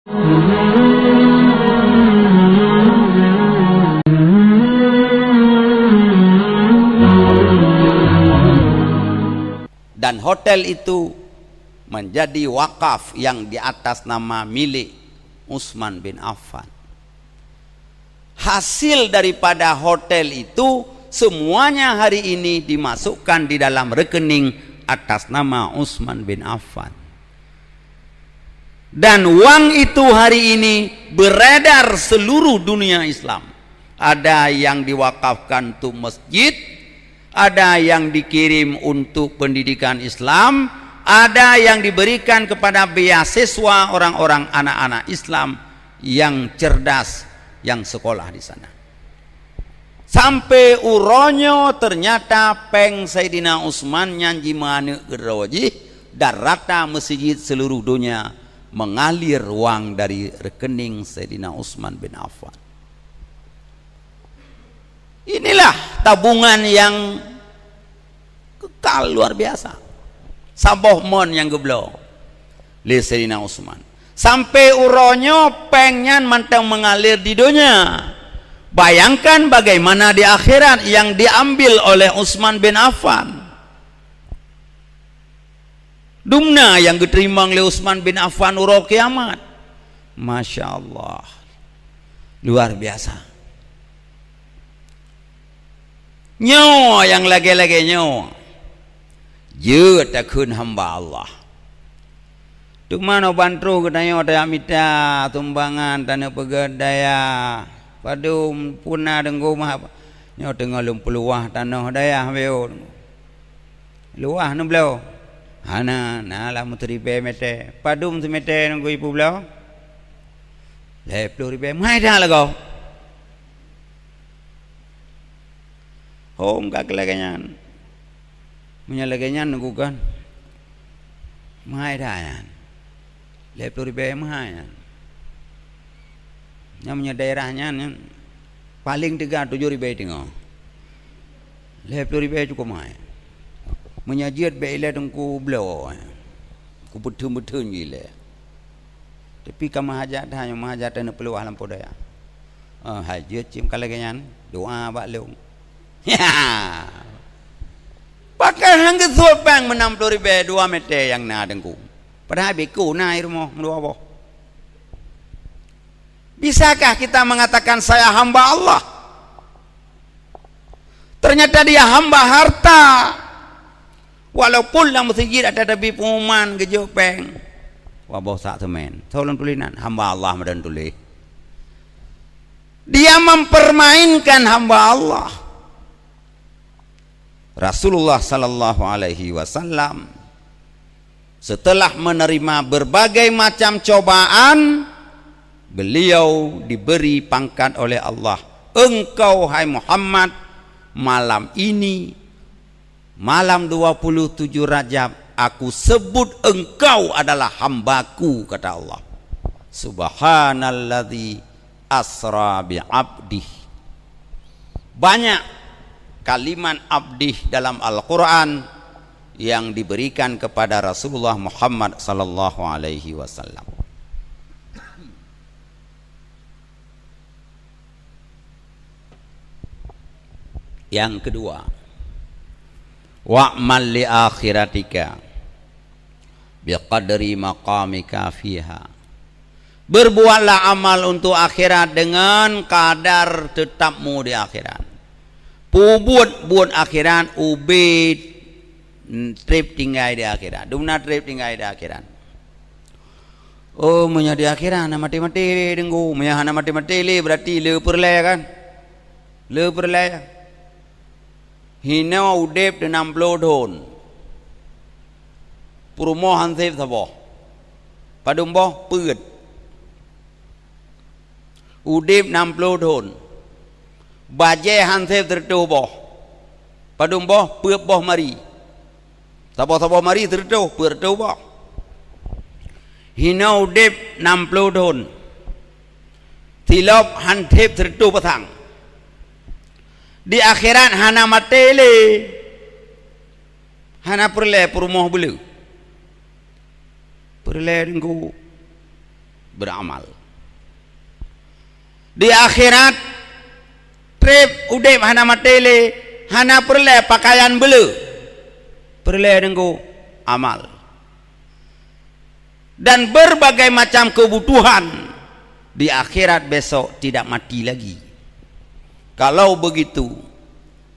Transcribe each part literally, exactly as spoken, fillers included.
Dan hotel itu menjadi wakaf yang di atas nama milik Utsman bin Affan. Hasil daripada hotel itu, semuanya hari ini dimasukkan di dalam rekening atas nama Utsman bin Affan. Dan wang itu hari ini beredar seluruh dunia Islam. Ada yang diwakafkan untuk masjid, ada yang dikirim untuk pendidikan Islam, ada yang diberikan kepada beasiswa orang-orang anak-anak Islam yang cerdas yang sekolah di sana. Sampai uroe nyoe ternyata péng Saidina Utsman nyan jimeuaneuk keudroe jih, dan rata meuseujid seluruh donya mengalir wang dari rekening Saidina Utsman bin Affan. Inilah tabungan yang kekal luar biasa. Saboh mon nyang geubloe lé Saidina Utsman. Sampai uroe nyoe péng nyan mantong mengalir di donya. Bayangkan bagaimana di akhirat yang diambil oleh Utsman bin Affan. Dumna nyang geuteurimong lé Utsman bin Affan uroe kiamat. Masya Allah. Luar biasa. Nyoe nyang lagée-lagée nyoe, jeuet takheun hamba Allah. Teuma nyoe ban troh geutanyoe tajak mita sumbangan, taneuk peugét dayah. Padum puna deungoe meuhab. Nyoe teungoh lôn peuluwah tanoh dayah beuet. Luwah neubloe? Hana, na lam meuteuh ribée mètè. Padum seumeutè nunggu ipeubloe? Lhèe ploh ribée. Meuhai that lagoe. Hom ka keu lagèe nyan. Meunyoe lagèe nyan nunggu kan. Meuhai that nyan. Lhèe ploh ribèe meuhai nyan. Nyan meunyoe daerah nyan, nyan paleng teuga tujoh ribèe teungoh. Lhèe ploh ribèe cukôp meuhai. Meunyoe jeuet bèk ilèe teungku bloe, kupeutheun-peutheun jih ilèe. Tapi ka meuhajat that, nyoe meuhajat taneuk peuluwah lampôh dayah. Ah, hai jeuet cit ka lagèe nyan, doa bak lôn. Pakon han geusôt péng meunam ploh ribèe dua mètè nyang na teungku? Padahai bèk ku na i rumoh meudua boh. Bisakah kita mengatakan, "Saya hamba Allah"? Ternyata dia hamba harta. Walaupun lam meuseujid ada tabri pengumuman geujok péng, dua boh sak seumén. Soe lôn tuléh nan? Hamba Allah meudan tuléh. Dia mempermainkan hamba Allah. Rasulullah sallallahu alaihi wasallam, setelah menerima berbagai macam cobaan, beliau diberi pangkat oleh Allah, "Engkau, hai Muhammad, malam ini, malam dua puluh tujuh Rajab, aku sebut engkau adalah hambaku," kata Allah. Subhanalladzi asra bi abdih. Banyak kalimat abdih dalam Al-Quran yang diberikan kepada Rasulullah Muhammad sallallahu alaihi wasallam. Yang kedua, wa'mal li akhiratika biqadri maqamika fiha. Berbuatlah amal untuk akhirat dengan kadar tetapmu di akhirat. Peubuet buet akhirat ubit trép tinggai di akhirat. Dumna trép tinggai di akhirat. Oh, meunyoe di akhirat hana maté-maté lé deungku. Meunyoe hana maté-maté lé, berarti le peureulèe kan? Le peureulèe. Hinoe udép teunam ploh thon. Peurumoh han sép saboh. Padum boh peuet. Udép nam ploh thon. Bajèe han sép sireutôh boh. Padum boh? Peuet boh mari. Saboh-saboh mari sireutôh, peuet reutôh boh. Hinoe udép nam ploh thon. Silop han sép sireutôh pasang. Di akhirat hana maté lé. Hana peureulèe peurumoh beuleu. Peureulèe deungku. beramal. Di akhirat, treb udeb hana maté lé, hana peureulée pakaian beuleu. Peureulée deungoe amal. Dan berbagai macam kebutuhan di akhirat besok tidak mati lagi. Kalau begitu,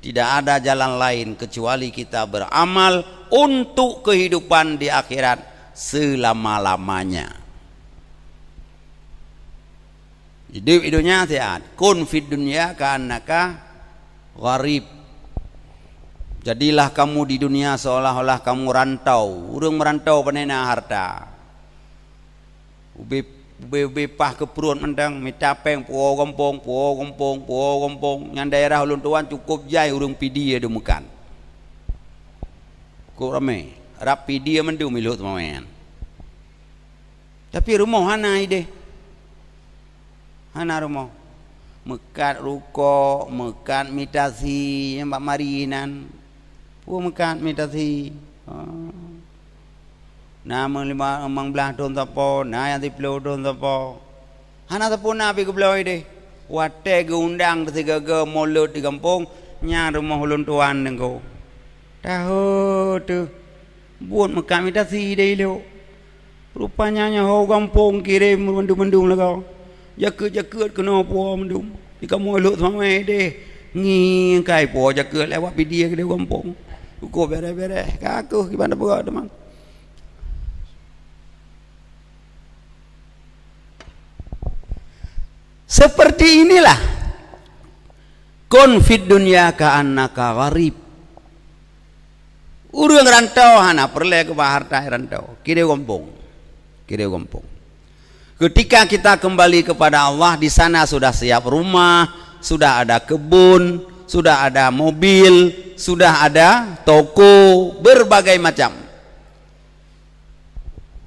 tidak ada jalan lain kecuali kita beramal untuk kehidupan di akhirat selama-lamanya. Hidup di dunia siat. Kun fid dunya ka'annaka gharib. Jadilah kamu di dunia seolah-olah kamu rantau. Ureuëng meurantau pane na harta. Ubé, ubé, ubé paih keu pruet mantong, mita péng puwoe gampông, puwoe gampông, puwoe gampông. Nyang daerah ulôn tuan cukup jai ureuëng Pidie deumeukat. Cukup ramé. Rab Pidie mandum ilok teumawén. Tapi rumoh hana ideh. Hana rumoh. Meukat rukok, meukat mitasi, nyang bak mari nan. Peue meukat mitasi? Oh. Na meulima, limong blaih thon sapo, na nyang siplôh thon sapo. Hana sapeue na pih geubloe ideh. Watée geuundang sigoe-goe mulod di gampông, nyan rumoh ulôn tuan deungoe. Tahu teuh, buet meukat mitasi ideh ilok. Rupanya nyoe ho gampông kirém mandum-mandum lagoe. Jakeuet-jakeuet keunoe puwoe mandum. Di kamoe lhok seumawé deh. Ngieng kai puwoe jakeuet lewat Pidie keudeh gampông. Cukup bereh-bereh. Ka keuh kiban tapeugah teuma. Seperti inilah. Kun fid dunya ka'annaka gharib. Ureuëng rantau hana peureulée keubah harta rantau. Kideu gampông. Kideu gampông. Ketika kita kembali kepada Allah, di sana sudah siap rumah, sudah ada kebun, sudah ada mobil, sudah ada toko, berbagai macam.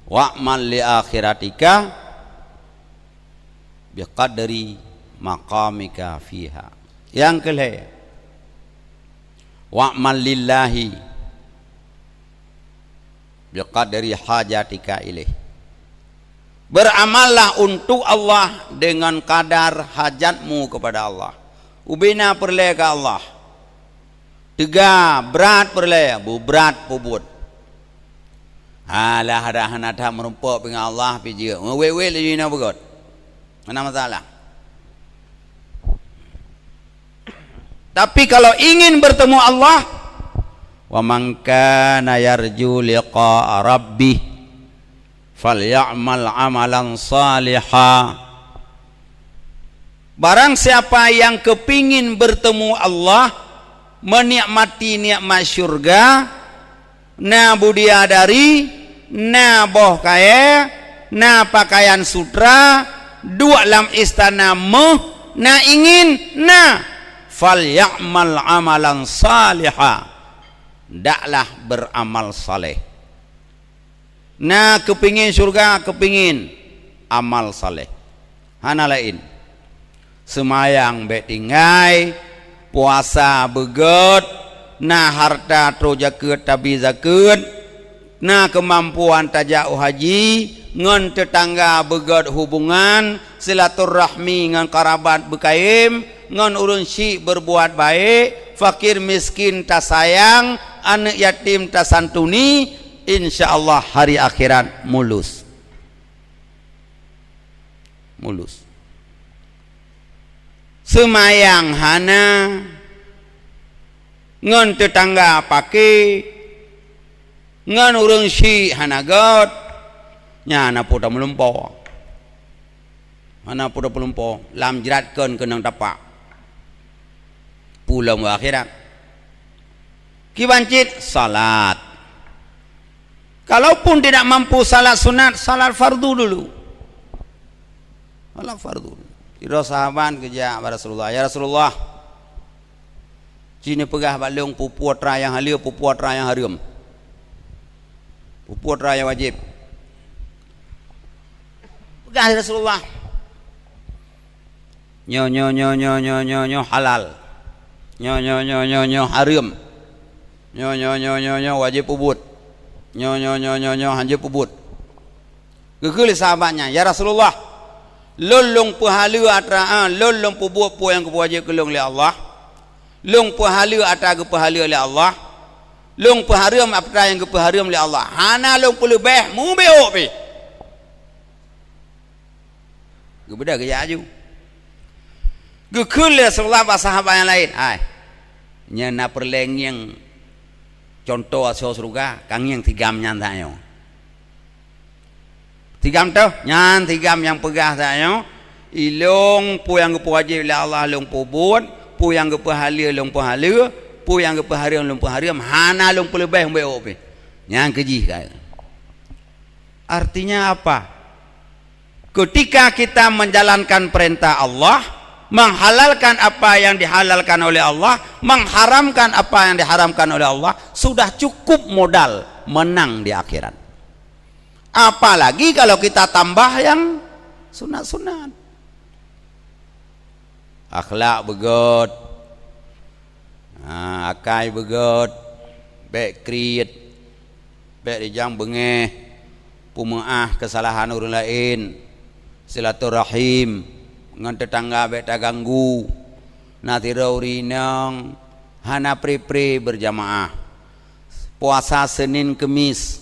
Wa'mal li akhiratika biqadri maqamika fiha. Nyang keulhée, wa'mal lillahi biqadri hajatika ilaih. Beramallah untuk Allah dengan kadar hajatmu kepada Allah. Ubena peureulée keu Allah. Teuga brat peureulée, beubrat peubuet. Alah, dah hana that meurumpok pih ngon Allah pih jeuet. Wet-wet laju inoe beugöt. Hana masalah. Tapi kalau ingin bertemu Allah, wa man kana yarju liqa'a rabbih falya'mal amalan saliha. Barang siapa yang kepingin bertemu Allah, menikmati nikmat syurga, na bidadari, na boh kayée, na pakaian sutra, duek lam istana meuh, na ingin, na, falya'mal amalan saliha. Daklah beramal saleh. Na keupingin syurga, keupingin amal saleh. Hana laén. Seumayang bék tinggai, puasa beugöt, na harta troh jakeuet tabi zakeuet, na keumampuan tajak u haji, ngon teutangga beugöt hubungan, silaturahmi ngon karabat beukayém, ngon ureuëng syik beurbuat baék, fakir miskin tasayang, aneuëk yatim tasantuni, insya Allah hari akhirat mulus. Mulus. Seumayang hana, ngon teutangga paké, ngon ureuëng syik hana göt, nyan na peue tameulumpo. Hana peue tameulumpo, lam jrat kön keunong tapak. Pulang u akhirat. Kiban cit salat. Kalaupun tidak mampu salat sunat, salat fardu dulu. Salat fardu. Sidroe sahabat geujak bak Rasulullah, "Ya Rasulullah, ci neupeugah bak lôn peue-peue atra nyang haleue, peue-peue atra nyang hareuem. Peue-peue atra nyang wajéb." Peugah lé Rasulullah, "Nyoe, nyoe, nyoe halal. Nyoe, nyoe, nyoe, nyoe hareuem. Nyoe, nyoe, nyoe, nyoe wajéb peubuet. Nyoe, nyoe, nyoe, nyoe hanjeuet peubuet." Geukheun lé sahabat nyan, "Ya Rasulullah, Lôn, lôn peuhaleue atra, ah, lôn, lôn peubuet peue nyang geupeuwajéb keu lôn lé Allah. Lôn peuhaleue atra geupeuhaleue lé Allah. Lôn peuhareuem atra nyang geupeuhareuem lé Allah. Hana lôn peuleubeh, mubeuôk pih. Geubeudôh geujak aju. Geukheun lé Rasulullah bak sahabat nyang laén, "Hai, nyoe na peureulée ngieng cuntoh asoe syeuruga, ka ngieng sigam nyan tanyoe." Sigam toh, nyan sigam nyang peugah tanyoe, "Ilôn peue nyang geupeuwajéb lé Allah lôn peubuet, peue nyang geupeuhaleue lôn peuhaleue, peue nyang geupeuhareuem lôn peuhareuem, hana lôn peuleubeh mubeuôk pih." Nyan keuh jih ka. Artinya apa? Ketika kita menjalankan perintah Allah, menghalalkan apa yang dihalalkan oleh Allah, mengharamkan apa yang diharamkan oleh Allah, sudah cukup modal menang di akhirat. Apalagi kalau kita tambah yang sunat-sunat. Akhlak beugét, ha, akai beugét, bék kriet, bék rijang beungéh, peumeuáh keusalahan ureuëng laén, silaturahim ngon teutangga bék taganggu, na sidroe ureuëng inong hana pré-pré beurjamaah, puasa Senin Kemis,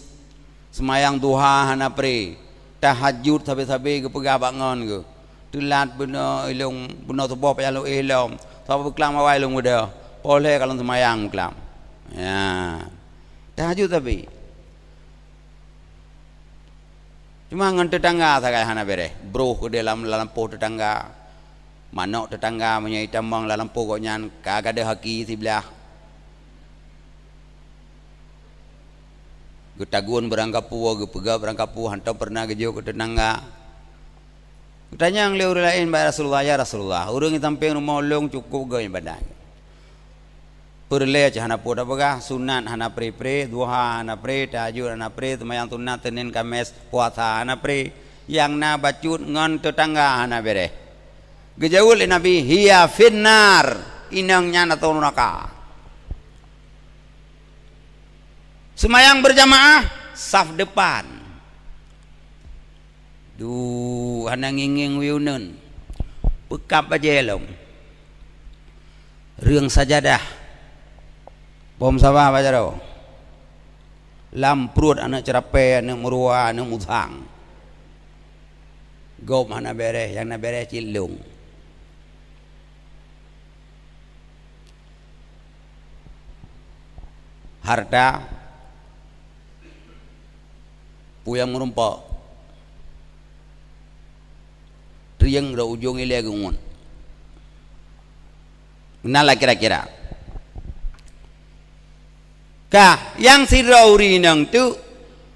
seumayang duha hana pré, tahajud sabe-sabe geupeugah bak ngon geuh, "Teulat bunoe ilôn, bunoe suboh payah lôn éh lom, sabab beuklam awai lôn beudôh, poh lhée ka lôn seumayang beuklam." Ya. Tahajud sabe. Cuma ngon teutangga sagai hana béréh, broh keudeh lam, lam lampôh teutangga. Manök teutangga meunyoe itamong lam lampôh gobnyan ka gadôh aki siblah. Geutagun barangkapeue, geupeugah barangkapeue, hántom peureunah geujok keu teutangga. Geutanyong lé ureuëng laén bak Rasulullah, "Ya Rasulullah, ureuëng nyang sampéng rumoh lôn cukôp gét iébadat. Peureulée cit hana peue tapeugah, sunat hana pré-pré, duha hana pré, tahajud hana pré, seumayang sunat Senin Kamis, puasa hana pré, nyang na bacut ngon teutangga hana béréh." Geujaweueb lé Nabi, "Hiya finnar, inong nyan ateueh neuraka." Seumayang beurjamaah, saf depan. Duh, hana ngieng-ngieng uyuneun. Peukab bajée lom. Reueng sajadah. Bom saboh bak jaroe. Lam pruet aneuëk ceurapée, aneuëk meuruwa, aneuëk musang. Gob hana béréh, nyang na béréh cit lôn. Hareuta, peue nyang meurumpok, trieng rot ujong ilée geungon. Meunan lah kira-kira. Ka, nyang sidroe ureuëng inong teuk,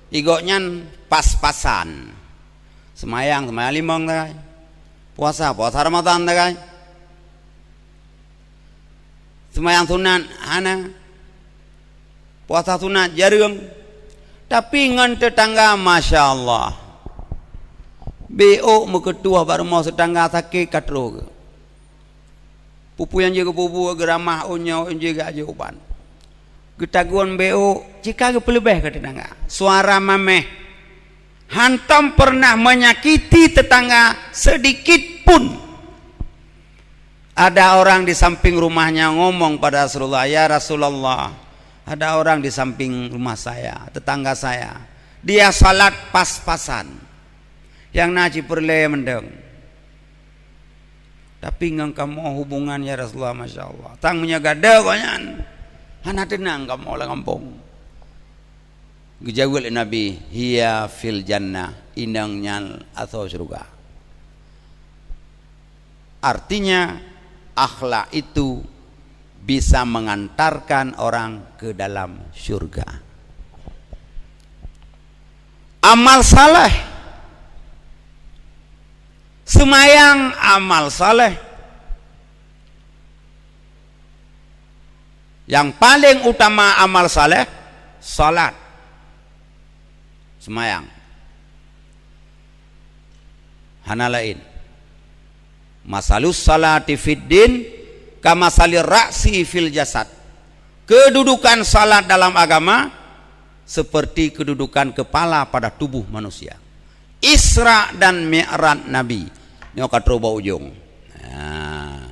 gobnyan pas-pasan. Seumayang, seumayang limong sagai. Puasa, puasa Ramadhan sagai. Seumayang sunat hana. Puasa sunat jareueng. Tapi ngon teutangga, masya Allah. Beuôk meukeutôh bak rumoh teutangga sakét ka troh geuh. Peue-peue nyang jeuet geupeubuet, geuramah ôn nyoe, ôn jih geujok uban. Geutagun beuôk, cit ka geupeuleubeh keu teutangga. Suara mameh. Hántom peureunah menyakiti teutangga sedikit pun. Ada orang di samping rumahnya ngomong pada Rasulullah, "Ya Rasulullah, ada orang di samping rumah saya, tetangga saya. Dia salat pas-pasan. Nyang na cit peureulée mantong. Tapi ngon kamoe hubungan, ya Rasulullah, masya Allah. Tang meunyoe gadôh gobnyan, hana teunang kamoe lam gampông." Geujaweueb lé Nabi, "Hiya fil jannah, inong nyan asoe syeuruga." Artinya, akhlak itu bisa mengantarkan orang ke dalam syurga. Amal saleh. Seumayang amal saleh. Nyang paleng utama amal saleh, salat. Seumayang. Hana laén. "Masalus salati fid din kamasalir ra'si fil jasad." Kedudukan salat dalam agama seperti kedudukan kepala pada tubuh manusia. Isra dan Mi'raj Nabi Nyoe ka trok bak ujong. Nah.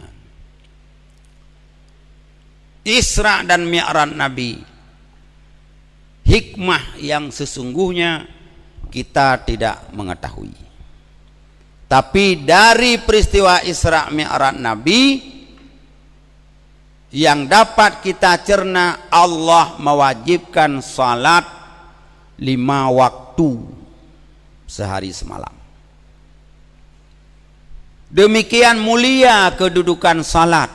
Isra dan Mi'raj Nabi, hikmah yang sesungguhnya kita tidak mengetahui. Tapi dari peristiwa Isra Mi'raj Nabi, yang dapat kita cerna, Allah mewajibkan salat lima waktu sehari semalam. Demikian mulia kedudukan salat.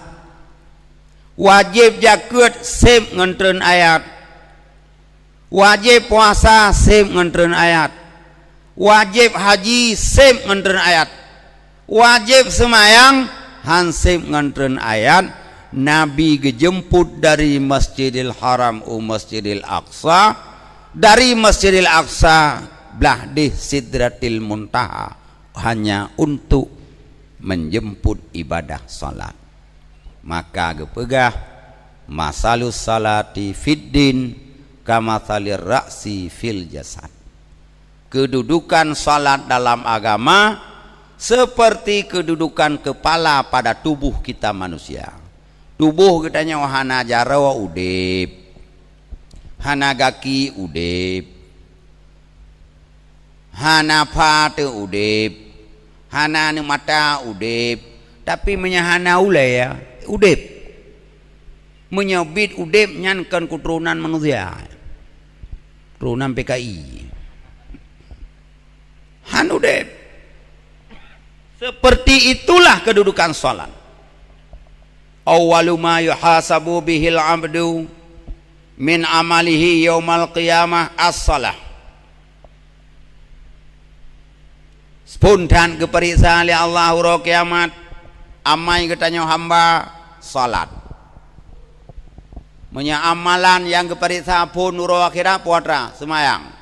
Wajéb jakeuet seb ngon treun ayat. Wajéb puasa seb ngon treun ayat. Wajéb haji seb ngon treun ayat. Wajéb seumayang han seb ngon treun ayat. Nabi geujemput dari Masjidil Haram u Masjidil Aqsa, dari Masjidil Aqsa blah deh Sidratil Muntaha, hanya untuk menjemput ibadah salat. Maka geupeugah, "Masalus salati fid din kamatsalir ra'si fil jasad." Kedudukan salat dalam agama seperti kedudukan kepala pada tubuh kita manusia. Tubuh geutanyoe hana jaroe udeb, hana gaki udeb, hana pha teuh udeb, hana aneuk mata udeb, tapi meunyoe hana ulée, udeb. Meunyoe biet udeb, nyan kon keuturonan manusia, keuturonan P K I. Han udeb. Seperti itulah kedudukan salat. "Awwalu ma yuhasabu bihil abdu min amalihi yaumal qiyamah as-salah." Spontan geupareksa lé Allah uroe kiamat, amai geutanyoe hamba, salat. Meunyoe amalan nyang geupareksa phon uroe akhirat, puasa, seumayang.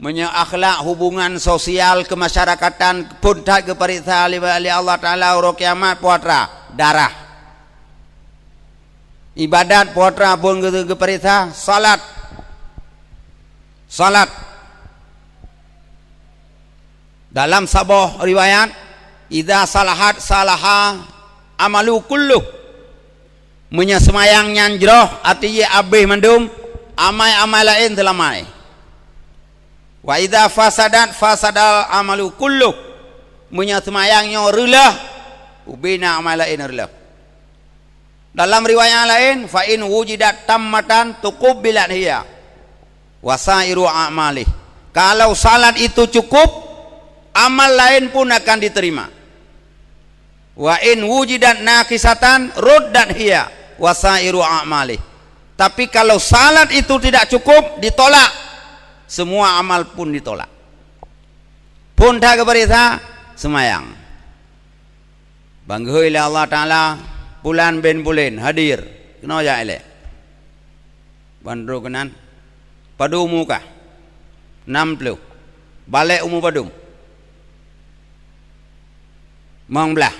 Meunyoe akhlak, hubungan sosial keumasyarakatan, phon that geupareksa lé, lé Allah Taala uroe kiamat, puasa, darah. Ibadat, puasa, phon geu-, geupareksa, salat. Salat. Dalam saboh riwayat, "Idza salahat salaha amalu kulluh." Meunyoe seumayang nyan jroh, até jih abéh mandum, amai-amai laén seulamai. "Wa idza fasadat fasadal amalu kulluh." Meunyoe seumayang nyoe reuloh, ubé na amai laén reuloh. Dalam riwayat laén, "Fa in wujidat tammatan tuqubbilat hiya wa sairu a'malih." Kalau salat itu cukup, amal laén pun akan diterima. "Wa in wujidat naqisatan ruddat hiya wa sairu a'malih." Tapi kalau salat itu tidak cukup, ditolak, semua amal pun ditolak. Phon that geupareksa, seumayang. Ban geuhôi lé Allah Taala, "Pulan bin Pulan hadir." Keunoe jak ilée. Ban droe keunan, "Padum umu kah?" "Nam ploh." "Balek umu padum?" "Limong blaih."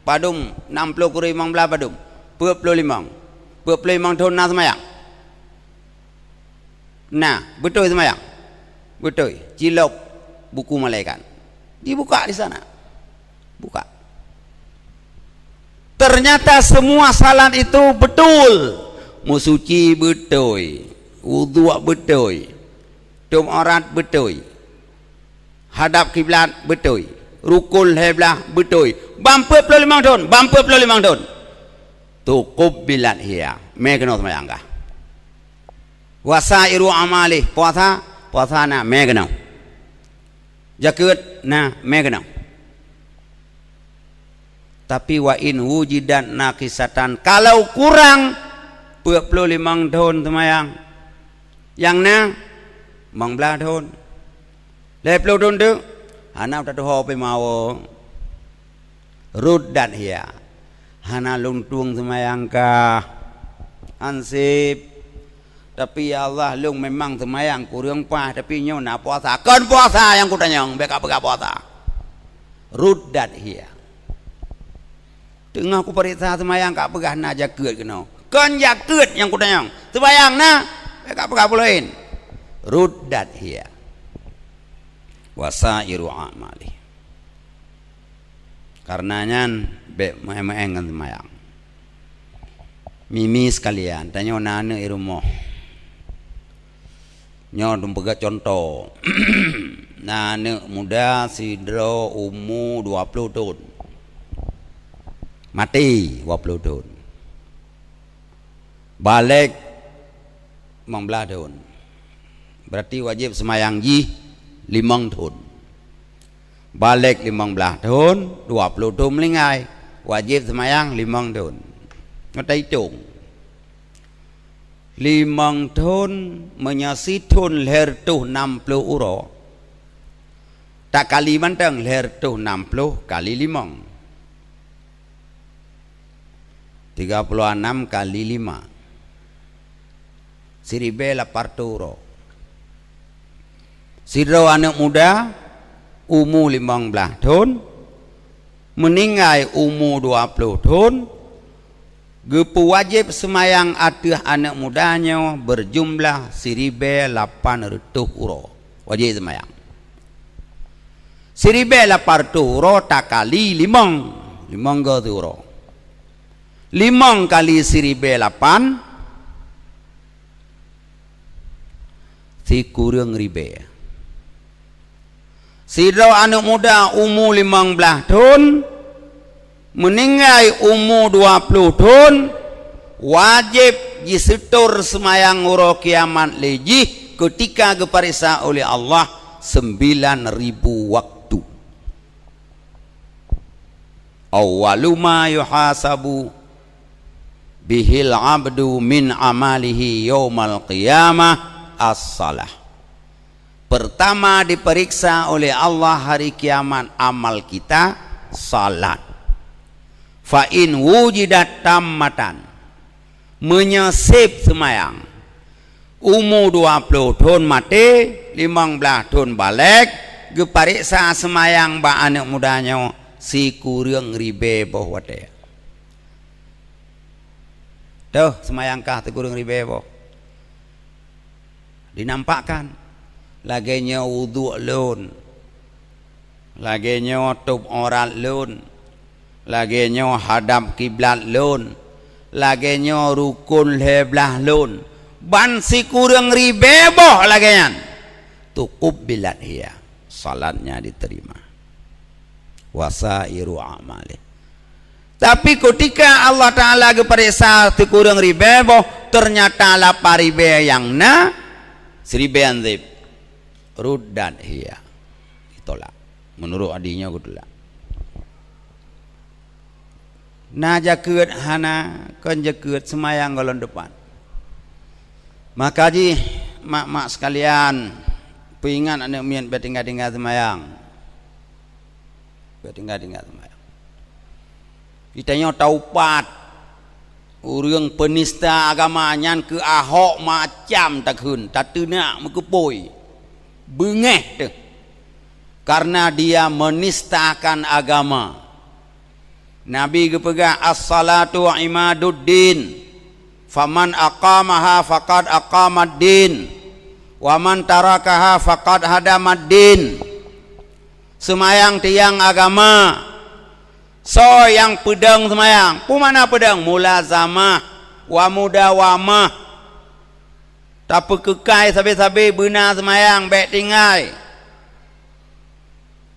"Padum nam ploh kureueng limong blaih padum?" "Peuet ploh limong." "Peuet ploh limong thon na seumayang?" "Na, beutôi seumayang?" "Beutôi." Cilop buku malaikat. Dibuka di sana. Buka. Ternyata semua salat itu betul. Meusuci beutôi. Wudhu beutôi. Tutup aurat beutôi. Hadap kiblat beutôi. Rukun lhée blaih beutôi. Ban peuet ploh limong thon, ban peuet ploh limong thon. Tuqubbilat hiya. Mé keunoe seumayang kah. Wa sairu amalih, puasa, puasa na, mé keunoe. Jakeuet na, mé keunoe. Tapi wa in wujidat naqisatan, kalau kurang peuet ploh limong thon seumayang, nyang na limong blaih thon, lhée ploh thon teuk, hana tatuho pih mawö. Ruddat hiya. Hana lôn tueng seumayang kah? Ansib. Tapi, ya Allah, lôn memang seumayang kureueng paih, tapi nyoe na puasa. Kon puasa nyang kutanyong, bék kapeugah puasa. Ruddat hiya. Teungoh kupareksa seumayang, kapeugah na jakeuet keunoe. Kon jakeuet nyang kutanyong. Seumayang na, bék kapeugah peue laén. Ruddat hiya. Wa sairu a'malih. Kareuna nyan bék meu'én-meu'én ngon seumayang. Mimi seukalian, tanyoe na aneuk i rumoh. Nyoe lôn peugah cuntoh. Na aneuk muda sidroe umu dua ploh thon. Maté dua ploh thon. Balék limong blaih thon. Berarti wajéb seumayang jih limong thon. Balék limong blaih thon, dua ploh thon meuninggai, wajéb seumayang limong thon. Nyoe taitong. Limong thon meunyoe sithon lhèe reutôh nam ploh uroe, takali mantong lhèe reutôh nam ploh kali limong. Tiga puluh enam kali lima. Siribèe lapan reutôh uroe. Sidroe aneuk muda, umu limong blaih thon, meuninggai umu dua ploh thon, geupeuwajéb seumayang ateueh aneuk muda nyoe beujumlah siribèe lapan reutôh uroe. Wajéb seumayang. Siribèe lapan reutôh uroe takali limong, limong goe siuroe. Limong kali siribèe lapan, sikureueng ribèe. Sidroe aneuk muda umu limong blaih thon, meuninggai umu dua ploh thon, wajéb jiseutor seumayang uroe kiamat lé jih keutika geupareksa uleh Allah sembilan ribu waktu. Awwalu ma yuhasabu bihil abdu min amalihi yaumal qiyamah as-salah. Pertama diperiksa oleh Allah hari kiamat amal kita, salat. Fa in wujidat tammatan, meunyoe sép seumayang, umu dua ploh thon maté, limong blaih thon balék, geupareksa seumayang bak aneuk muda nyoe sikureueng ribèe boh watèe. Toh, seumayang kah sikureueng ribèe boh. Dinampakkan, lagèe nyoe wudhu lôn, lagèe nyoe tôb aurat lôn, lagèe nyoe hadab kiblat lôn, lagèe nyoe rukon lhèe blaih lôn, ban sikureueng ribèe boh lagèe nyan, tuqubbilat hiya, salatnya diterima. Wasairu amali. Tapi keutika Allah Taala geupareksa sikureueng ribèe boh, teunyata lapan ribèe nyang na, siribèe nyang sép, ruddat hiya, ditolak. Meunurot hadih nyoe geutulak. Na jakeuet hana, kon jakeuet seumayang gohlom depan. Maka jih, mak-mak seukalian, peuingat aneuk miet bèk tinggai-tinggai seumayang. Bèk tinggai-tinggai seumayang. Geutanyoe taupat, ureueng peunista agama nyan keu Ahok macam takheun, tateunak meukeupôi. Beungéh teuh. Karena dia menistakan agama. Nabi geupeugah, "As-salatu imaduddin. Faman aqamaha faqad aqamaddin. Wa man tarakaha faqad hadamaddin." Seumayang tiang agama. Soe nyang peudong seumayang, peue makna peudong? Mulazamah, wa mudawamah. Tapeukeukai sabe-sabe beuna seumayang, bèk tinggai.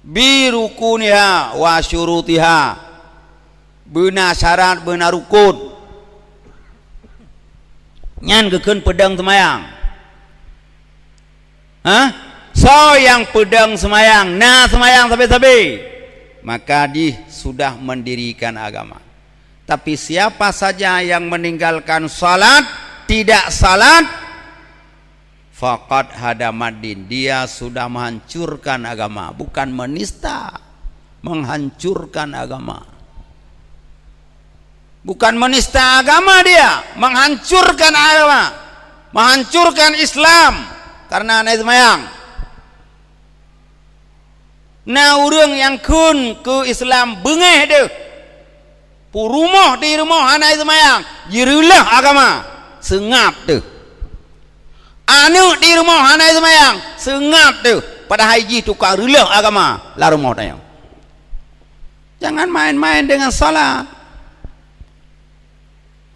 Bi rukuniha wa syurutiha. Beuna syarat, beuna rukon. Nyan geukheun peudong seumayang. Hah? Soe nyang peudong seumayang, na seumayang sabe-sabe, maka jih sudah mendirikan agama. Tapi siapa saja yang meninggalkan salat, tidak salat, faqad hadamaddin, dia sudah menghancurkan agama, bukan menista, menghancurkan agama. Bukan menista agama dia, menghancurkan agama, menghancurkan Islam karena hana seumayang. Na ureueng nyang kheun keu Islam beungéh deuh. Peurumoh di rumoh hana seumayang, jireuleuh agama, seungab deuh. Aneuk di rumoh hana seumayang, seungab deuh. Padahai jih tukang reuleuh agama lam rumoh tanyoe. Jangan main-main dengan salat.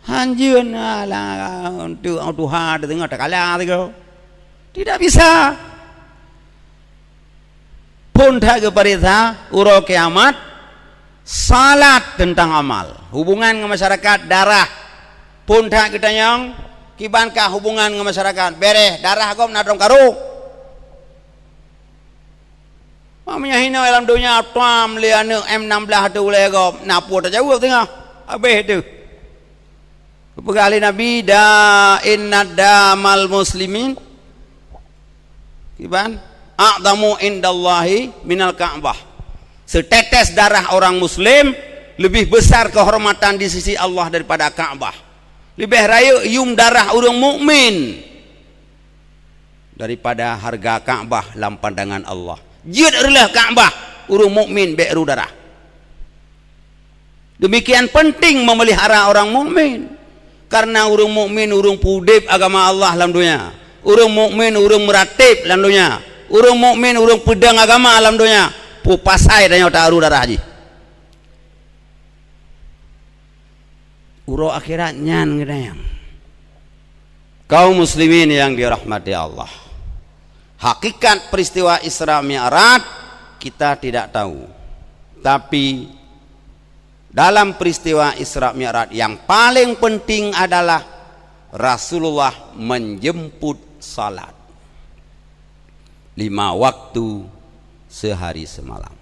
Hanjeun, alah, untuk tuha di tengah takala tiga. Tidak bisa. Phon that geupareksa uroe kiamat, salat teuntang amal, hubungan ngon masyarakat, darah. Phon that geutanyong, kiban ka hubungan ngon masyarakat, bereh, darah gob na dong karô. Meunyoe hinoe lam donya tuam lé aneuëk M enam belas ateueh ulée gob, na peue tajaweueb teungoh? Habéh teuh. Peugah lé Nabi, "Da inna damal muslimin, kiban, a'zamu indallahi minal Ka'bah." Setetes darah orang muslim lebih besar kehormatan di sisi Allah daripada Ka'bah. Leubeh rayeuk yuem darah ureuëng mukmin daripada hareuga Ka'bah lam pandangan Allah. Jeuet reuloh Ka'bah, ureuëng mukmin bék ru darah. Demikian penting memelihara orang mukmin. Karena ureuëng mukmin ureuëng peudeb agama Allah lam donya. Ureuëng mukmin ureuëng meuratéb lam donya. Ureuëng mukmin ureuëng peudong agama lam donya. Peue pasai tanyoe taru darah jih? Uroe akhirat nyan geutanyong. Kaum muslimin yang dirahmati Allah, hakikat peristiwa Isra Mi'raj kita tidak tahu. Tapi dalam peristiwa Isra Mi'raj yang paling penting adalah Rasulullah menjemput salat lima waktu sehari semalam.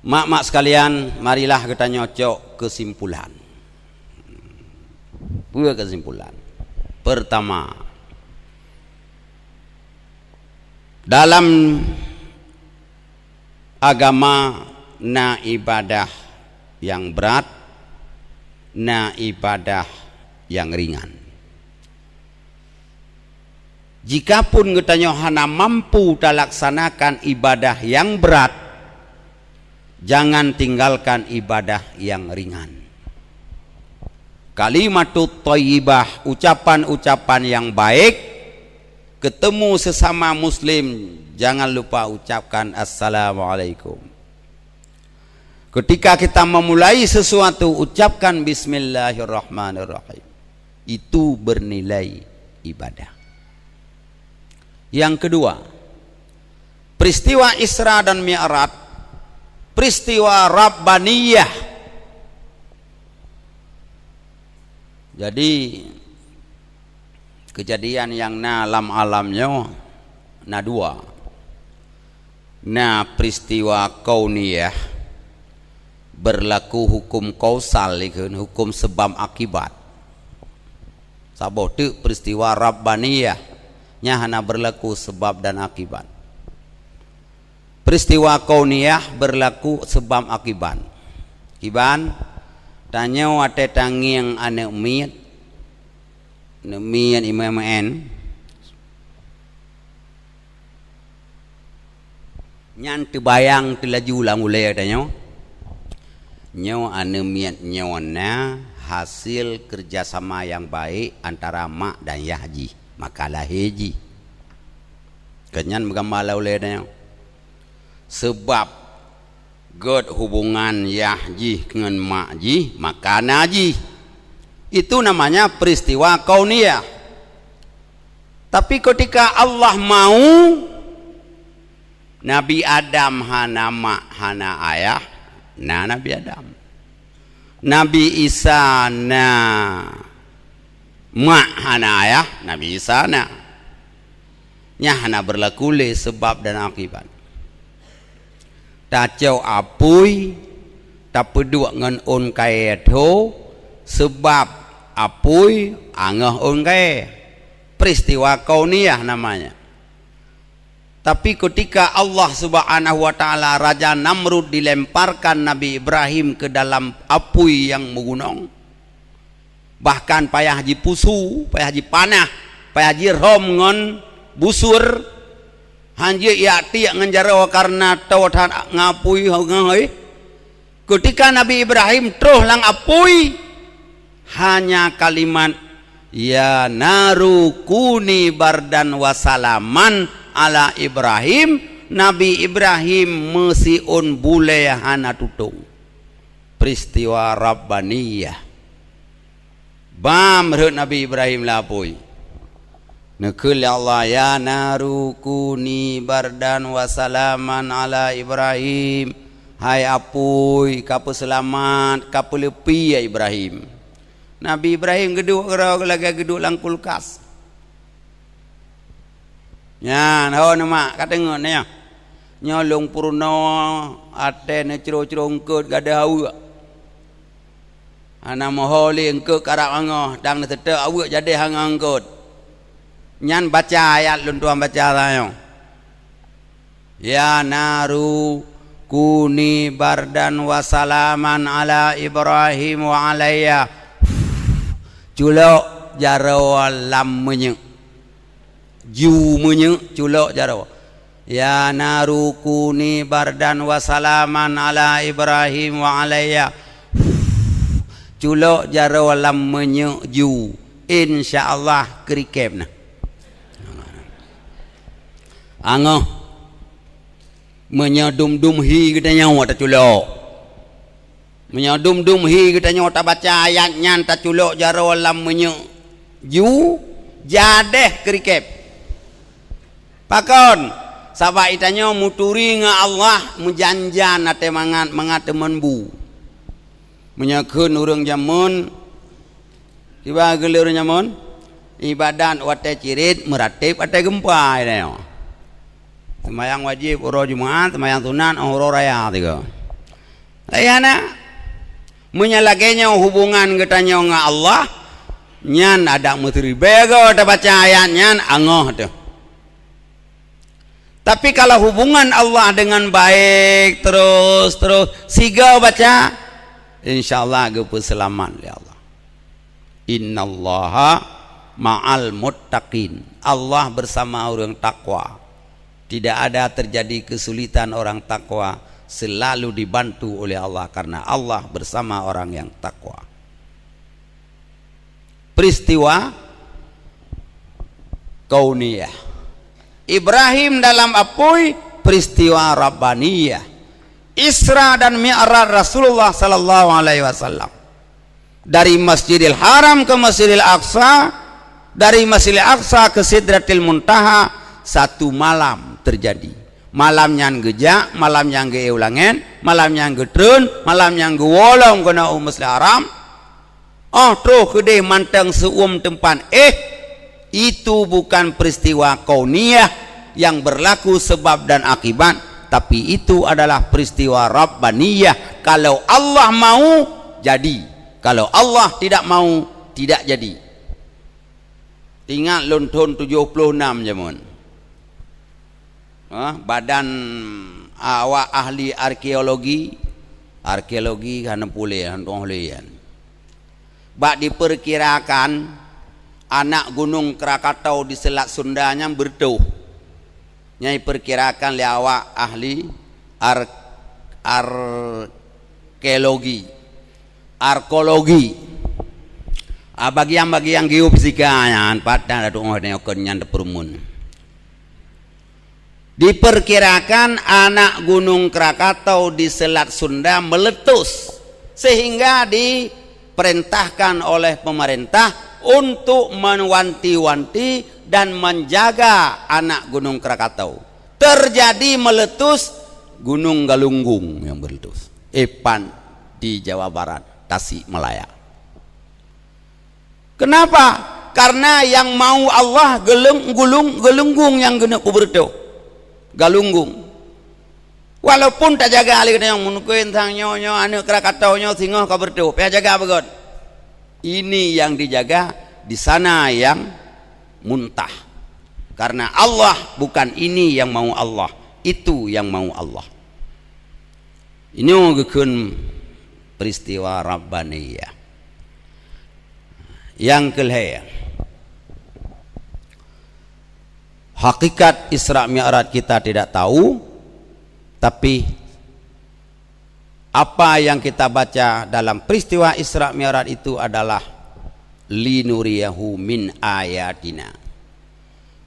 Mak-mak sekalian, marilah geutanyoe cok kesimpulan. Peue kesimpulan? Pertama, dalam agama na ibadah nyang brat, na ibadah nyang ringan. Jikapun geutanyoe hana mampu talaksanakan ibadah nyang brat, jangan tinggalkan ibadah nyang ringan. Kalimatut thayyibah, ucapan-ucapan nyang baik, ketemu sesama muslim, jangan lupa ucapkan assalamualaikum. Ketika kita memulai sesuatu, ucapkan bismillahirrahmanirrahim. Itu bernilai ibadah. Yang kedua, peristiwa Isra dan Mi'raj, peristiwa Rabbaniyah. Jadi, kejadian nyang na lam alam nyoe na dua. Na peristiwa kauniyah, berlaku hukum kausal, ikheun hukum sebab akibat. Saboh teuk peristiwa rabbaniyah, nyan hana berlaku sebab dan akibat. Peristiwa kauniyah berlaku sebab akibat. Kiban, tanyoe watée tangieng aneuëk miet, aneuëk miet imeuen-meuen, nyan teubayang teulaju lam ulée tanyoe. Nyoe aneuëk miet nyoe na hasil keureuja sama nyang baik antara mak dan yah jih, maka lahé jih. Keu nyan meugamba lam ulée tanyoe. Sebab gét hubungan yah jih ngon mak jih, maka na jih. Itu namanya peristiwa kauniyah. Tapi ketika Allah mau, Nabi Adam hana mak, hana ayah, na Nabi Adam. Nabi Isa na mak, hana ayah, Nabi Isa na. Nyan hana berlaku lé sebab dan akibat. Tacok apui, tapeuduek ngon ôn kayée tho, sebab apui angoh ôn kayée. Peristiwa kauniyah namanya. Tapi ketika Allah Subhanahu wa Ta'ala, Raja Namrud dilemparkan Nabi Ibrahim ke dalam apui yang menggunung, bahkan payah jipusu, payah jipanah, payah jirhom ngon busur, hanjeuet jak tiek ngon jaroe karena toe that ngon apui, ngon hai. Ketika Nabi Ibrahim troh lam apui, hanya kalimat, "Ya naru kuni bardan wa salaman ala Ibrahim," Nabi Ibrahim meusiôn bulée hana tutong. Peristiwa Rabbaniyah. Bam rhot Nabi Ibrahim lam apui. Neukheun lé Allah, "Ya naru kuni bardan wa salaman ala Ibrahim." Hai apui, kapeuseulamat, kapeuleupi ya Ibrahim. Nabi Ibrahim geuduek keudroe lagée geuduek lam kulkas. Nyan, ho neumak, ka teungeut nyoe. Nyoe lôn peurunoe até neucro-cro eungkôt gadôh aweuek. Hana meuho lé eungkôt karab angoh, dang neuteutôk aweuek jadéh angoh eungkôt. Nyan baca ayat lôn tuan baca tanyoe. "Ya naru kuni bardan wa salaman ala Ibrahim wa alaiya." Culok jaroe lam minyeuk. Ju minyeuk, culok jaroe. "Ya naru kuni bardan wa salaman ala Ibrahim wa alaiya." Culok jaroe lam minyeuk ju. Insya Allah keurikém na. Angoh. Meunyoe dum-dum hi geutanyoe taculok. Meunyoe dum-dum hi geutanyoe tabaca ayat nyan taculok jaroe lam minyeuk ju, jadéh keurikép. Pakon? Sabab geutanyoe muturi ngon Allah meujan-jan até mangat, mangat teumon bu. Meunyoe kheun ureuëng jameun, kiban geulée ureuëng jameun, ibadat watée cirit, meuratéb watée geumpa, ya. Seumayang wajéb uroe Jumat, seumayang sunat uroe raya tiga. Raya na, meunyoe lagée nyoe hubungan geutanyoe ngon Allah, nyan adak meuteuribée goe tabaca ayat nyan angoh teuh. Tapi kalau hubungan Allah dengan baik terus-terus sigoe baca, insya Allah geupeuseulamat lé Allah. "Innallaha ma'al muttaqin." Allah bersama orang takwa. Tidak ada terjadi kesulitan orang takwa, selalu dibantu oleh Allah karena Allah bersama orang yang takwa. Peristiwa kauniyah. Ibrahim dalam apui, peristiwa rabbaniyah. Isra dan Mi'raj Rasulullah sallallahu alaihi wasallam. Dari Masjidil Haram ke Masjidil Aqsa, dari Masjidil Aqsa ke Sidratil Muntaha, satu malam terjadi. Malam nyan geujak, malam nyan geuék u langét, malam nyan geutreun, malam nyan geuwoe lom keunoe u Masjidil Haram. Óh troh keudeh mantong seu-uem teumpat éh, itu bukan peristiwa kauniyah yang berlaku sebab dan akibat, tapi itu adalah peristiwa rabbaniyah. Kalau Allah mau, jadi. Kalau Allah tidak mau, tidak jadi. Ingat lôn thon tujoh ploh nam jameun. Ha, badan awak ahli arkeologi, arkeologi hana puléh, hana tuoh lé nyan. Bak diperkirakan, anak Gunong Krakatau di Selat Sunda nyan beureutoh. Nyan diperkirakan lé awak ahli ar-, arkeologi, arkeologi. Ah, bagian-bagian geofisika nyan, pat dan tuoh nyoe kon nyan teupeureumeun. Diperkirakan anak Gunong Krakatau di Selat Sunda meletus, sehingga diperintahkan oleh pemerintah untuk mewanti-wanti dan menjaga anak Gunong Krakatau. Terjadi meletus Gunong Galunggung yang meletus. Epan di Jawa Barat, Tasikmalaya. Kenapa? Karena yang mau Allah geleng-, gulung, gelunggung nyang geuneuk kubeureutoh. Galunggung. Walaupun tajaga lé geutanyoe, meunukuen sang nyoe, nyoe, aneuk Krakatau nyoe, singoh ka beureutoh, payah jaga beugöt. Ini yang dijaga, di sana yang muntah. Karena Allah bukan ini yang mau Allah, itu yang mau Allah. Nyoe geukheun peristiwa Rabbaniyah. Nyang keulhèe, hakikat Isra Mi'raj kita tidak tahu, tapi apa yang kita baca dalam peristiwa Isra Mi'raj itu adalah linuriyahu min ayatina.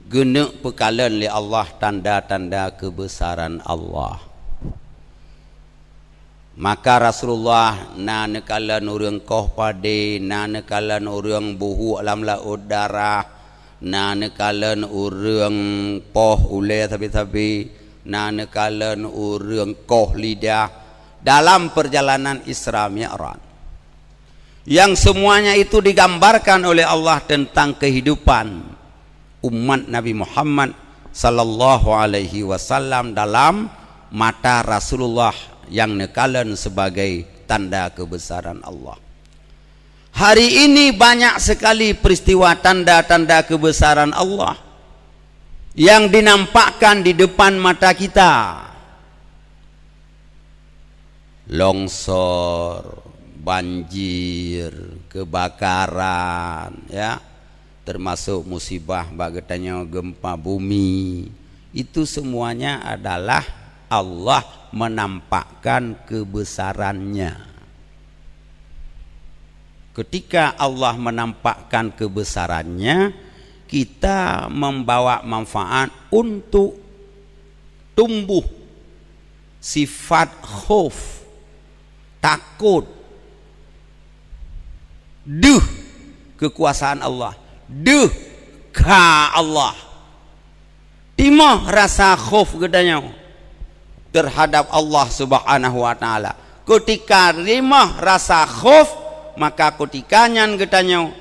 Geuneuk peukalon lé Allah tanda-tanda keubeusaran Allah. Maka Rasulullah na neukalon ureuëng koh padé, na neukalon ureuëng buhuk lam laôt darah, na neukalon ureuëng poh ulée sabe-sabe, na neukalon ureuëng koh lidah dalam perjalanan Isra Mi'raj. Yang semuanya itu digambarkan oleh Allah tentang kehidupan umat Nabi Muhammad sallallahu alaihi wasallam dalam mata Rasulullah yang neukalon sebagai tanda keubeusaran Allah. Hari ini banyak sekali peristiwa tanda-tanda keubeusaran Allah yang dinampakkan di depan mata kita. Longsor, banjir, kebakaran, ya, termasuk musibah bak geutanyoe gempa bumi. Itu semuanya adalah Allah menampakkan keubeusaran-Nya. Ketika Allah menampakkan keubeusaran-Nya, kita membawa manfaat untuk tumbuh sifat khauf, takot, deuh keukuasaan Allah, deuh kha Allah. Timoh rasa khauf geutanyoe terhadap Allah Subhanahu wa Ta'ala. Ketika timoh rasa khauf, maka ketika nyan geutanyoe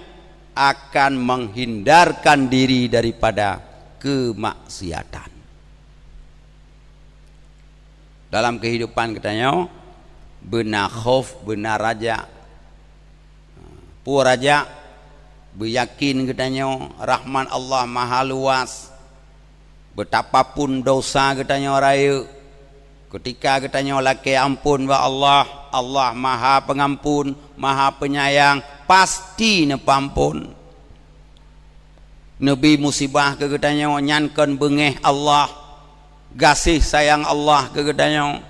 akan menghindarkan diri daripada kemaksiatan. Dalam kehidupan geutanyoe, beuna khauf, beuna raja. Peue raja? Beuyakin geutanyoe rahmat Allah maha luas. Beutapapun dosa geutanyoe rayeuk, ketika geutanyoe lakée amphon bak Allah, Allah maha peungamphon, maha peunyayang, pasti neupeuamphon. Neubi musibah keu geutanyoe, nyan kon beungéh Allah, gaséh sayang Allah keu geutanyoe.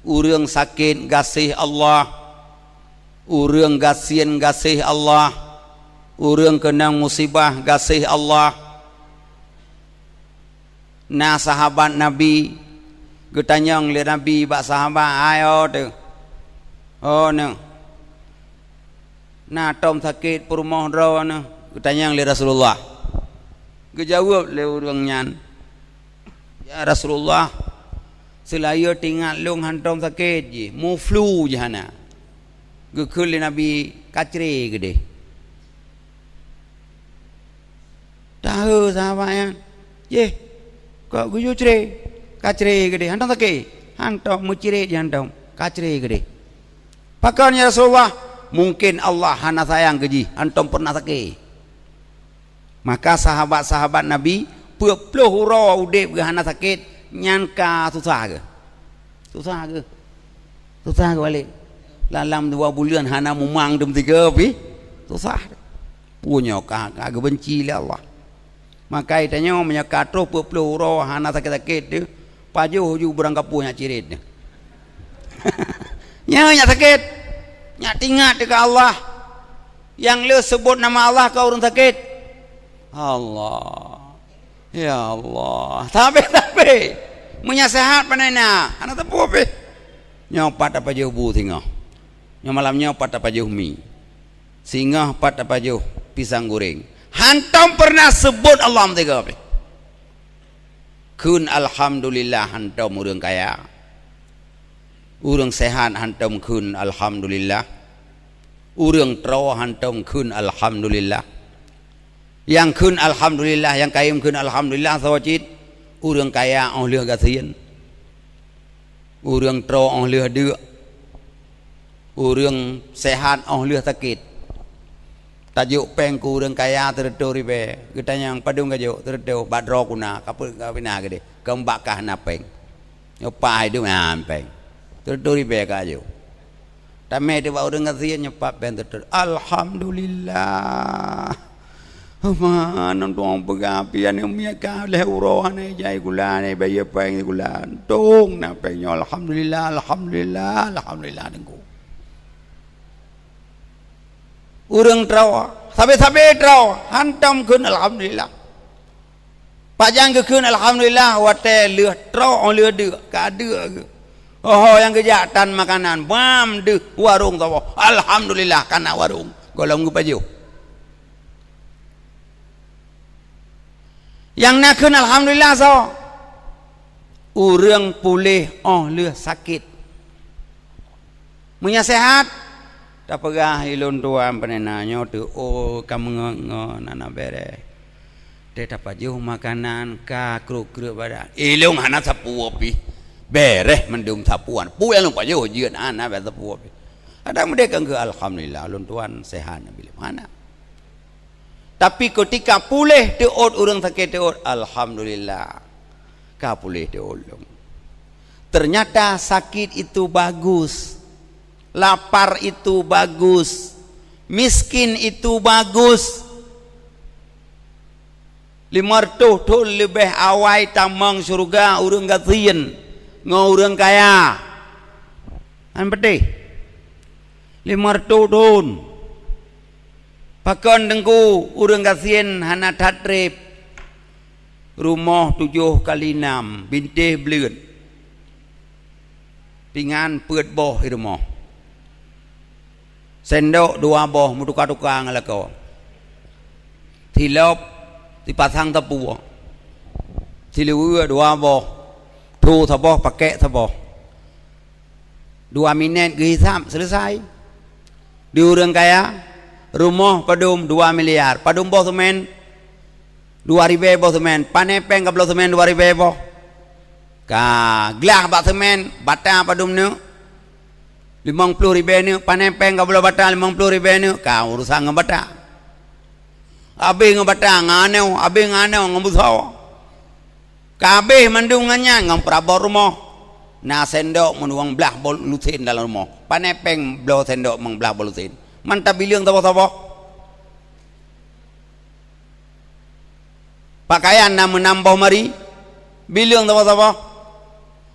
Ureuëng sakét, gaséh Allah. Ureuëng gasien, gaséh Allah. Ureuëng keunong musibah, gaséh Allah. Na sahabat Nabi, geutanyong lé Nabi bak sahabat, "Hai, oh teuh, oh neuh, na tom sakét peurumoh droeneuh?" Geutanyong lé Rasulullah. Geujaweueb lé ureuëng nyan, "Ya Rasulullah, seulayeue tingat lôn hantom sakét jih, mu flu jih hana." Geukheun lé Nabi, "Ka cré keudeh." Tahe sahabat nyan, "Yeh, kok geuyue cré? Ka cré keudeh, hantom sakét?" "Hantom, meucirét jih hantom, ka cré keudeh." "Pakon ya Rasulullah?" "Mungken Allah hana sayang keu jih, hantom pernah sakét." Maka sahabat-sahabat Nabi peuet ploh uroe udeb geuh hana sakét, nyan ka susah geuh. Susah geuh. Susah geuh balek. Lam dua buleuen hana mumang dum tiga pih. Susah. Peue nyoe ka, ka geubenci lé Allah. Maka tanyoe meunyoe ka troh peuet ploh uroe hana sakét-sakét teuh, pajoh ju beurangkapeue nyak cirét teuh. Nyoe nyak sakét. Nyak tingat teuh keu Allah. Nyang le seubot nama Allah keu ureuëng sakét. Allah. Ya Allah. Sabe-sabe. Meunyoe seuhat pane na, hana teupeu pih. Nyoe pat tapajoh bu singoh. Nyoe malam nyoe pat tapajoh mi. Singoh pat tapajoh pisang goreng. Hantom pernah seubot Allah meusigoe pih. Kheun alhamdulillah hantom ureuëng kaya. Ureuëng sehat hantom kheun alhamdulillah. Ureuëng troe hantom kheun alhamdulillah. Nyang kheun alhamdulillah, nyang kayém kheun alhamdulillah soe cit? Ureuëng kaya óh lheueh gasien. Ureuëng troe óh lheueh deuk. Ureuëng sehat óh lheueh sakét. Tajok péng keu ureuëng kaya sireutoh ribée. Geutanyong, "Padum kajok?" "Sireutoh." "Bak droe ku na, ka peuet ka pih na keudeh. Keu bak kah na péng." Nyoe pat hai dum na péng. Sireutoh ribée kajok. Tamé teuh bak ureuëng gasien nyoe pat péng teutot. "Alhamdulillah. Man, tuang peugah pih aneuk miet ka lhée uroe hana jai sikula, hana bayeue péng sikula. Untung na péng nyoe. Alhamdulillah, alhamdulillah, alhamdulillah, Teungku." Ureuëng troe, sabe-sabe troe, hantom kheun alhamdulillah. Pajan geukheun alhamdulillah watée lheueh trok, lheueh deuk, ka deuk geuh. Oho nyang geujak tan makanan, bam deuh warong saboh. Alhamdulillah kana warong. Gohlom geupajoh. Nyang na kheun alhamdulillah soe? Ureuëng puléh óh lheueh sakét. Meunyoe seuhat, tapeugah ilôn tuan peunena nyoe teuôt ka meungon-ngon hana béreh. Teuh tapajoh makanan ka kreuek-kreuek badan. Ilôn hana sapeue pih. Béreh mandum sapeue. Peue nyang lôn pajoh jeuet hana bak sapeue pih. Kadang meudeh kan keu alhamdulillah lôn tuan seuhat nabi lôn hana. Tapi keutika puléh teuôt ureuëng sakét teuôt, alhamdulillah. Ka puléh teuôt lôn. Ternyata sakit itu bagus. Lapar itu bagus. Miskin itu bagus. Lima reutôh thon leubeh awai tamong syeuruga ureuëng gasien ngon ureuëng kaya. Kan peudeh. Lima reutôh thon. Pakon teungku ureuëng gasien hana that treb? Rumoh tujoh kali nam, bintéh bleuet. Pingan peuet boh i rumoh. Sendok dua boh meutuka-tuka ngon lakoe. Silop sipasang sapeue. Siluweue dua boh. Thu saboh, pakek saboh. Dua minét geuhisab, selesai. Di ureuëng kaya, rumoh padum dua miliar, padum boh seumén, dua ribée boh seumén, pané péng ka bloe seumén dua ribée boh. Ka glah bak seumén, bata padum neuk, limong ploh ribée neuk, pané péng ka bloe bata limong ploh ribée neuk, ka urusan ngon bata. Abéh ngon bata ngon aneuk, abéh ngon aneuk ngon beusoe. Ka abéh mandum ngon nyan ngon peurabot rumoh. Na sendok meunyoe blah boh lusen dalam rumoh. Pané péng bloe sendok meunyoe blah boh lusen. Man tabileueng saboh-saboh. Pakaian na meunam boh mari. Bileueng saboh-saboh.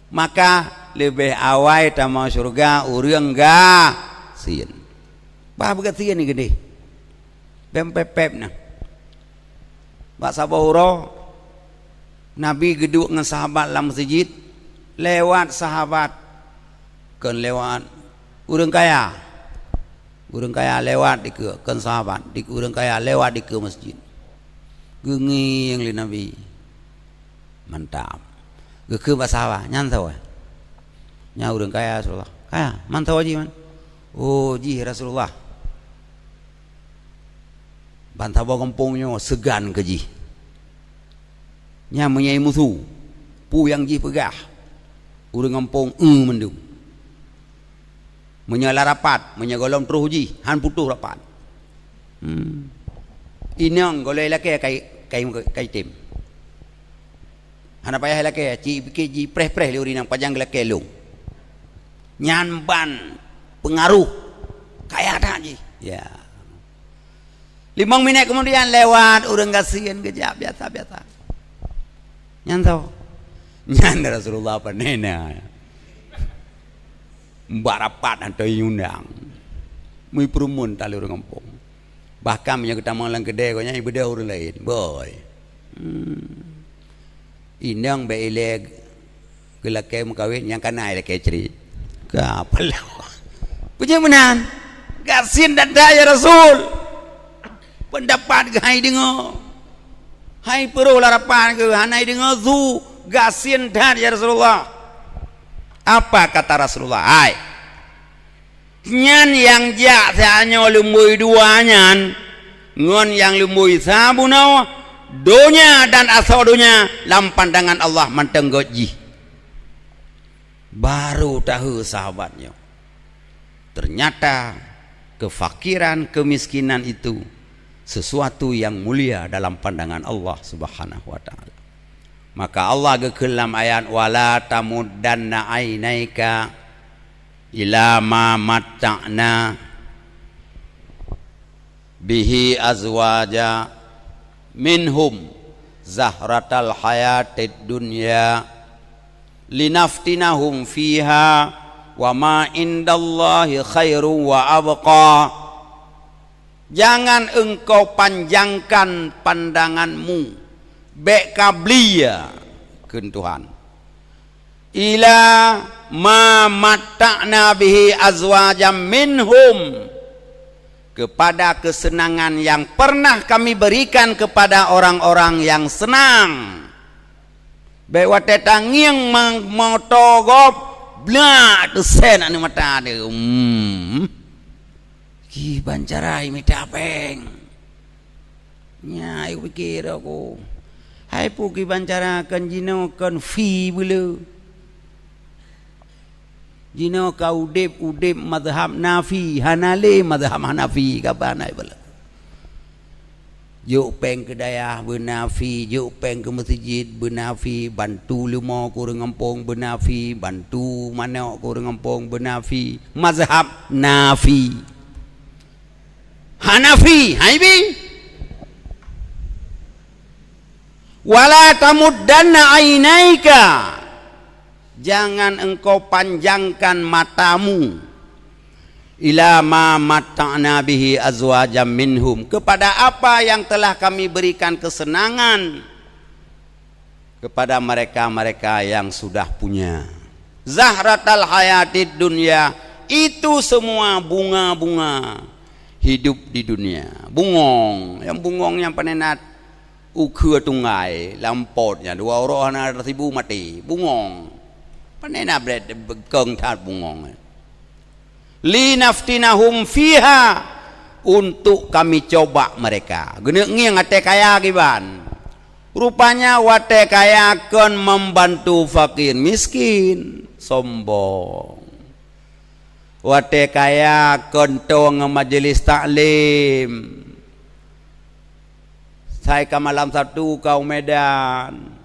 Maka leubeh awai tamong syeuruga ureuëng gasien. Bah beugasien ni geudeh. Bem pép-pép na. Bak saboh uroe, Nabi geuduek ngon sahabat lam meuseujid, lewat sahabat, kon lewat ureuëng kaya. Ureuëng kaya lewat dikeue, kon sahabat, di ureuëng kaya lewat dikeue meuseujid. Geungieng lé Nabi. Mantap. Geukheun bak sahabat, "Nyan soe?" "Nyan ureuëng kaya, Rasulullah." "Kaya? Man soe jih, man?" "Oh, jih Rasulullah." Ban saboh gampông nyoe seugan keu jih. Nyan meunyoe musu, peue nyang jih peugah, ureuëng gampông eu mandum. Meunyoe la rapat, meunyoe gohlom troh jih, han putôh rapat. Hmm. Inong gohlom lakée kai, kai, kai tem. Hana payah lakée, cit pike jipreh-preh lé ureuëng inong pajan geulakée lôn. Nyan ban peungaroh kaya that jih. Ya. Limong minét keumudian lewat ureuëng gasien geujak biasa-biasa. Nyan soe? Nyan Rasulullah peunena. Bak rapat atau undang. Mui peureumeun tali ureuëng gampông. Bahkan meunyoe geutamong lam keudè gobnyan ibeudôh ureuëng laén. Boy. Hmm. Inong bék ilée geulakée meukawen nyang kana ilakée cre. Ka paloe. Peue jeuet meunan? Gasien that-that ya Rasul. Peundapat geuh hai deungoe. Hai peurôh larapan geuh hana deungoe su gasien that ya Rasulullah. Apa kata Rasulullah? Hai. Nyan nyang jak tanyoe lumbôi dua nyan ngon nyang lumbôi sa bunoe, donya dan asoe donya lam pandangan Allah mantong gét jih. Baru tahu sahabat nyoe. Ternyata kefakiran, kemiskinan itu sesuatu yang mulia dalam pandangan Allah Subhanahu wa Taala. Maka Allah geukheun lam ayat, "Wala tamuddanna ainaika ila ma matta'na bihi azwaja minhum zahratal hayatid dunya linaftinahum fiha wa ma indallahi khairu wa abqa." Jangan engkau panjangkan pandanganmu Bék ka bli, ya, kheun Tuhan. Ila ma matta'na bihi azwajam minhum, kepada kesenangan yang pernah Kami berikan kepada orang-orang yang senang. Bék watée tangieng ma-, moto gob, blak teusen aneuk mata teuh. Hmm. Kiban cara imita péng. Nyan, ayo pikir aku. Hai peue kiban cara kon jinoe kon fi beuleu. Jinoe ka udeb-udeb mazhab Nafi, hana lé mazhab Hanafi, kaban hai beuleu. Jok péng keu dayah beunafi, jok péng keu meuseujid beunafi, bantu leumo keu ureuëng gampông beunafi, bantu manok keu ureuëng gampông beunafi. Mazhab Nafi. Hanafi, hai bi. Wala tamuddanna ainaika, jangan engkau panjangkan matamu, ila ma matta'na bihi azwajam minhum, kepada apa yang telah Kami berikan kesenangan kepada mereka-mereka yang sudah punya. Zahratal hayatid dunya, itu semua bunga-bunga hidup di dunia. Bungong, nyang bungong nyang panenat ukheue tunggai, lam pot nyan, dua uroe hana tasibu maté. Bungong. Panenat brét keung that bungong. Linaftinahum fiha, untuk Kami coba mereka. Geuneuk ngieng watée kaya kiban. Rupanya watée kaya kon membantu fakir miskin, sombong. Watée kaya kon toe ngon majelis taklim. Sai ka malam Sabtu ka u Medan.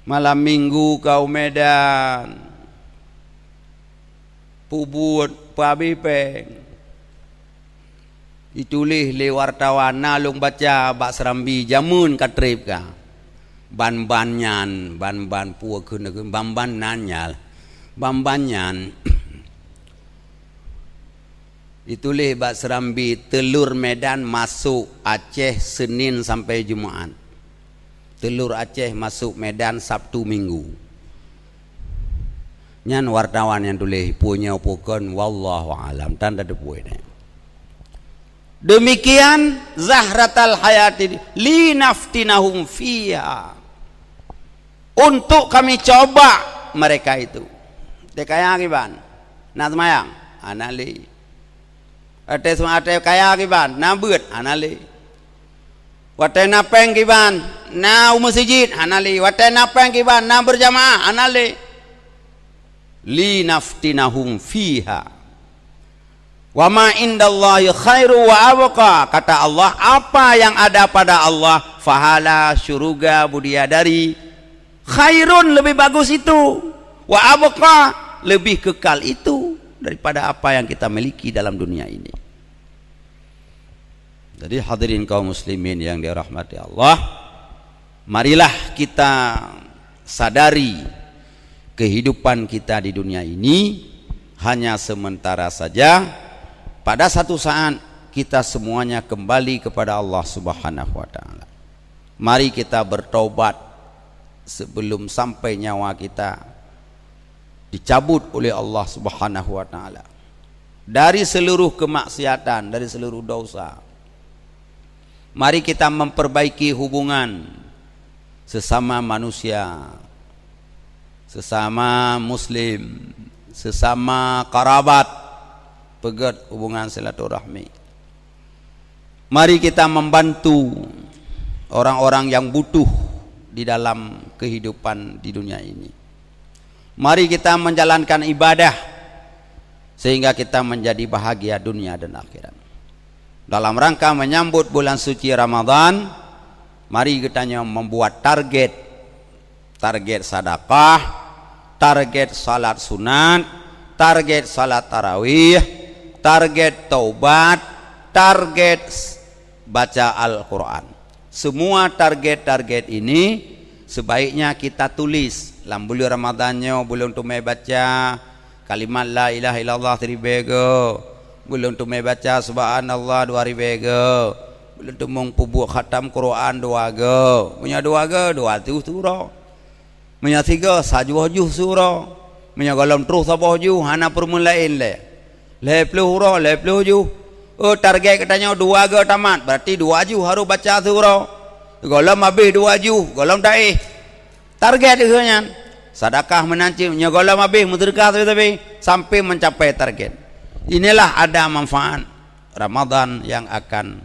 Malam Minggu ka u Medan. Peubuet peuhabéh péng. Ituléh lé wartawan, na lôn baca bak Serambi, jameun ka treb ka. Ban-ban nyan, ban-ban peue kheun, ban-ban nan nyan. Ban-ban nyan. Ituléh bak Serambi, teulor Medan masok Aceh Senin sampai Jumat. Teulor Aceh masok Medan Sabtu Minggu. Nyan wartawan nyang tuléh, peue nyoe peue kon, wallahu alam, tan tateupeue nyan. Demikian zahratal hayati linaftinahum fiha. Untuk Kami coba mereka itu. Teu kaya kiban, na seumayang? Hana lé. Watée seumayang, watée kaya kiban, na beuet? Hana lé. Watée na péng kiban, na u meuseujid? Hana lé. Watée na péng kiban, na beurjamaah? Hana lé. Linaftinahum fiha. Wa ma indallahi khairu wa abqa. Kata Allah, apa yang ada pada Allah, pahala, syurga, bidadari, khairun, lebih bagus itu, wa abqa, lebih kekal itu daripada apa yang kita miliki dalam dunia ini. Jadi, hadirin kaum muslimin yang dirahmati Allah, marilah kita sadari kehidupan kita di dunia ini hanya sementara saja. Pada satu saat kita semuanya kembali kepada Allah Subhanahu wa Ta'ala. Mari kita bertobat sebelum sampai nyawa kita dicabut oleh Allah Subhanahu wa Ta'ala dari seluruh kemaksiatan, dari seluruh dosa. Mari kita memperbaiki hubungan sesama manusia, sesama muslim, sesama karabat, peugét hubungan silaturahmi. Mari kita membantu orang-orang yang butuh di dalam kehidupan di dunia ini. Mari kita menjalankan ibadah sehingga kita menjadi bahagia dunia dan akhirat. Dalam rangka menyambut bulan suci Ramadan, mari kita nyoe membuat target, target sedekah, target salat sunat, target salat tarawih, target taubat, target s-, baca Al-Quran. Semua target-target ini sebaiknya kita tulis. Lam buleuen Ramadan nyoe, buleuen teumé baca kalimat la ilaha illallah siribée goe, buleuen teumé baca subhanallah dua ribée goe, Lôn teumong peubuet khatam Quran dua go. Meunyoe dua go, dua tujoh sura. Meunyoe sigo, sajoh juh sura. Meunyoe gohlom troh saboh juh, hana peureumeun laén lé. Lhèe ploh uroe, lhèe ploh juh. Oh, target geutanyoe dua go tamat, berarti dua juh harôh baca sura. Gohlom habéh dua juh, gohlom taéh. Target geuh nyan. Sedekah meunan cit, nyoe gohlom habéh meuseudeukah sabe-sabe sampai mencapai target. Inilah ada manfaat Ramadan yang akan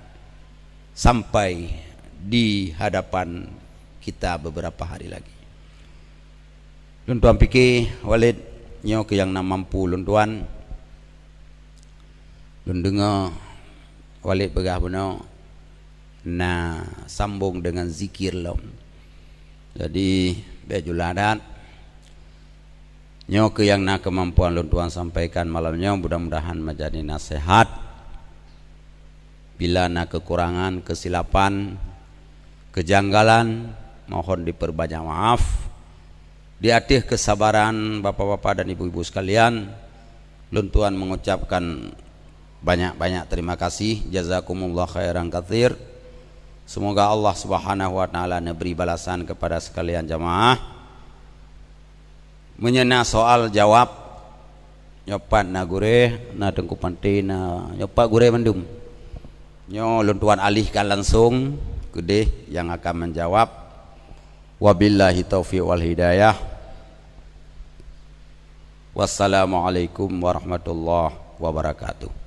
sampai di hadapan kita beberapa hari lagi. Lôn tuan pike, Walid, nyoe keuh nyang na mampu lôn tuan. Lôn deungoe Walid peugah bunoe na sambong deungon zikir lom. Jadi, bèk jula that. Nyoe keuh nyang na keumampuan lôn tuan sampaikan malam nyoe, mudah-mudahan menjadi nasihat. Bila na kekurangan, kesilapan, kejanggalan, mohon diperbanyak maaf. Di ateueh kesabaran bapak-bapak dan ibu-ibu sekalian, lôn tuan mengucapkan banyak-banyak terima kasih. Jazakumullah khairan katsir. Semoga Allah Subhanahu wa Ta'ala neubri balasan kepada sekalian jamaah. Meunyoe na soal jawab, nyoe pat na gurèe, na Teungku Panté, na nyoe pat gurèe mandum. Nyoe lôn tuan alihkan langsung keudeh nyang akan menjawab. Wabillahi taufiq wal hidayah. Wassalamualaikum warahmatullahi wabarakatuh.